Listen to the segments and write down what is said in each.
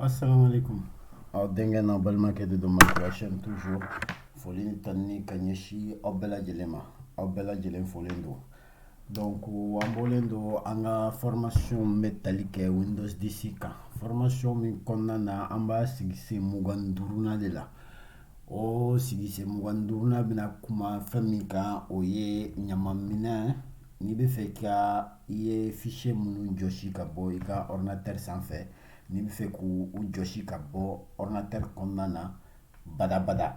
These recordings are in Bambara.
Assalamu alaikum. Aw denkɛ n'aw balimakɛ de don, Maliba chaîne toujours. Foli ni tanuni ka ɲɛsin aw bɛɛ lajɛlen ma. Aw bɛɛ lajɛlen folen don. Donc an bɔlen don an ka formation bɛ tali kɛ Windows 10 kan. Formation min kɔnɔna na, an b'a sigi sen 25nan de la. O sigi sen 25nan bɛna kuma fɛn min kan, o ye ɲamaminɛn. N'i bɛ fɛ ka i ye fichier minnu jɔsi ka bɔ i ka ordinateur sanfɛ, n'i bɛ fɛ k'u jɔsi ka bɔ ordinateur kɔnɔna na badabada,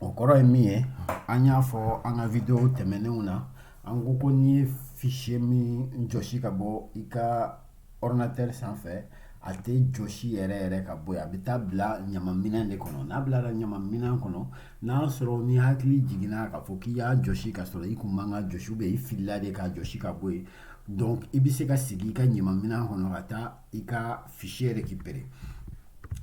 o kɔrɔ ye min ye, an y'a fɔ an ka vidéo tɛmɛnenw na, an ko ko n'i ye fichier min jɔsi ka bɔ i ka ordinateur sanfɛ, a tɛ jɔsi yɛrɛ yɛrɛ ka bɔ yen, a bɛ taa bila ɲamaminɛn de kɔnɔ. N'a bilara ɲamaminɛn kɔnɔ, n'a sɔrɔ ni hakili jiginna k'a fɔ k'i y'a jɔsi ka sɔrɔ i kun man ka jɔsi, i filila de k'a jɔsi ka bɔ yen, donc i bɛ se ka segin i ka ɲamaminɛn kɔnɔ ka taa i ka fichier récupérer.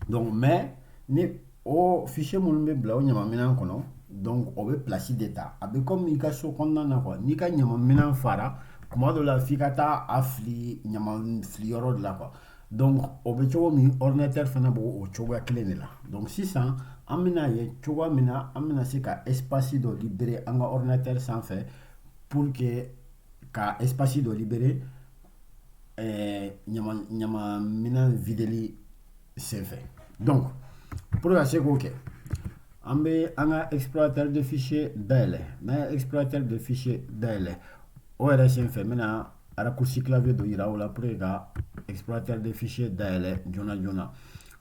Donc mais ni o fichier minnu bɛ bila o ɲamaminɛn kɔnɔ, donc o bɛ place de ta. A bɛ comme i ka so kɔnɔna na quoi. N'i ka ɲamaminɛn fara, kuma dɔ la f'i ka taa a fili ɲama filiyɔrɔ de la quoi. Donc o bɛ cogo min, ordinateur fana b'o o cogoya kelen de la. Donc sisan an bɛna ye cogoya min na an bɛna se ka espace dɔ libérer an ka ordinateur sanfɛ, pour que ka espace dɔ libérer ɲama ɲamaminɛn videli senfɛ. Donc pour ka se k'o kɛ, an bɛ an ka explorateur de fichier dayɛlɛ. N'an ye explorateur de fichier dayɛlɛ, o yɛrɛ senfɛ, n bɛna raccourci clavier dɔ yira aw la pour que ka explorateur de fichier dayɛlɛ joona joona.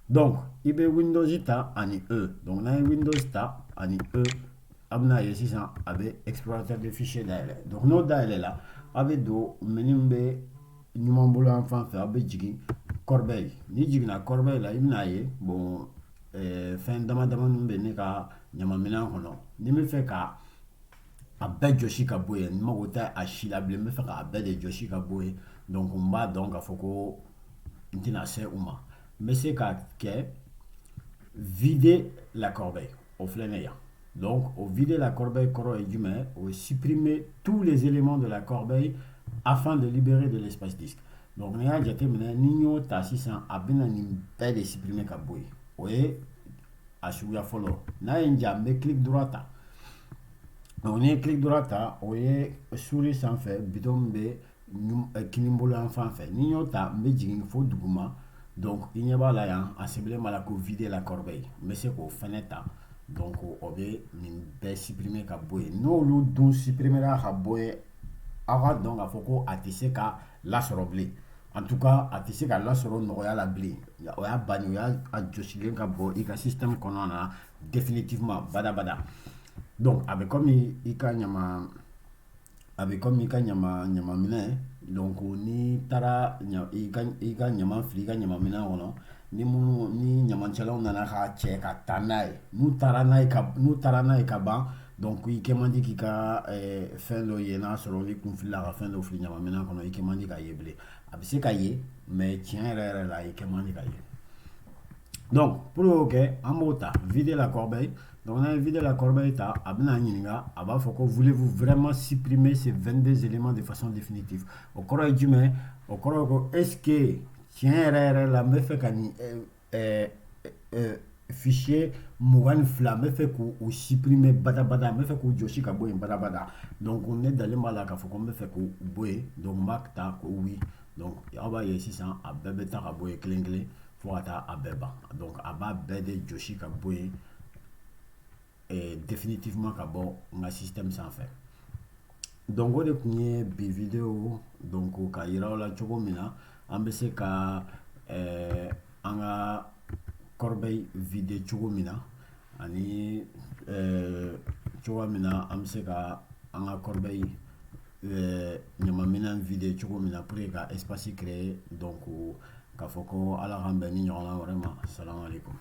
Donc i bɛ Windows ta ani E. Donc n'an ye Windows ta ani E, a bɛna ye sisan a bɛ explorateur de fichier dayɛlɛ. Donc n'o dayɛlɛ la, a bɛ don menu min bɛ ɲuman bolo yan fan fɛ, aw bɛ jigin corbeille. N'i jiginna corbeille la, i bɛna ye bon, fɛn dama damani bɛ ne ka ɲamaminɛn kɔnɔ. Ni n bɛ fɛ ka a bɛɛ jɔsi ka bɔ yen, n mago tɛ a si la bilen, n bɛ fɛ k'a bɛɛ de jɔsi ka bɔ yen, donc n b'a dɔn k'a fɔ ko n tɛna se u ma, n bɛ se ka kɛ vider la corbeille. O filɛ nin ye yan. Donc o vider la corbeille kɔrɔ ye jumɛn? O ye supprimer tous les éléments de la corbeille afin de libérer de l'espace disque. Donc n'i y'a jateminɛ, ni n y'o ta sisan, a bɛna nin bɛɛ de supprimer ka bɔ yen. O ye a suguya fɔlɔ. N'a ye n ja, n bɛ clic droit ta. Donc n'i ye clic droit ta, o ye souris sanfɛ bouton min bɛ kinin bolo yan fan fɛ. Ni n y'o ta, n bɛ jigin fo duguma. Donc i ɲɛ b'a la yan, a sɛbɛnlen b'a la ko vider la corbeille. N bɛ se k'o fɛnɛ ta. Donc o bɛ nin bɛɛ supprimer ka bɔ yen. N'olu dun supprimera ka bɔ yen, aw ka dɔn k'a fɔ ko a tɛ se ka lasɔrɔ bilen. En tout cas, a tɛ se ka lasɔrɔ nɔgɔya la bilen. O y'a bannen, o y'a a jɔsilen ka bɔ i ka système kɔnɔna na définitivement, badabada. Donc a bɛ komi i ka ɲama, a bɛ komi i ka ɲama ɲamaminɛ. Donc n'i taara i ka ɲama fili i ka ɲamaminɛn kɔnɔ, ni minnu ni ɲamancɛlaw nana k'a cɛ ka taa n'a ye, n'u taara n'a ye ka ban, donc i kɛ man di k'i ka fɛn dɔ ye. N'a sɔrɔ i kun filila ka fɛn dɔ fili ɲamaminɛn kɔnɔ, i kɛ man di k'a ye bilen. A bɛ se ka ye, mais tiɲɛ yɛrɛ yɛrɛ la, i kɛ man di ka ye. Donc pour k'o kɛ, an b'o ta vider la corbeille. Donc n'an ye vider la corbeille ta, a bɛna ɲininka, a b'a fɔ ko voulez-vous vraiment supprimer ces 22 éléments de façon définitive? O kɔrɔ ye jumɛn? O kɔrɔ ye ko est ce que tiɲɛ yɛrɛ yɛrɛ la, n bɛ fɛ ka nin fichier 22, n bɛ fɛ k'u supprimer badabada, n bɛ fɛ k'u jɔsi ka bɔ yen badabada? Donc ne dalen b'a la k'a fɔ ko n bɛ fɛ k'u bɔ yen, donc n b'a ta ko oui. Donc aw b'a ye sisan, a bɛɛ bɛ ta ka bɔ yen kelen kelen fo ka taa a bɛɛ ban. Donc a b'a bɛɛ de jɔsi ka bɔ yen définitivement ka bɔ n ka système sanfɛ. Donc o de tun ye bi vidéo. Donc ka yira aw la cogo min na an bɛ se ka an ka corbeille vider cogo min na, ani cogoya min na an bɛ se ka an ka corbeille ɲamaminɛn vider cogo min na pour que ka espace créer. Donc k'a fɔ ko Ala k'an bɛn ni ɲɔgɔnna wɛrɛ ma. Salamu aleykum.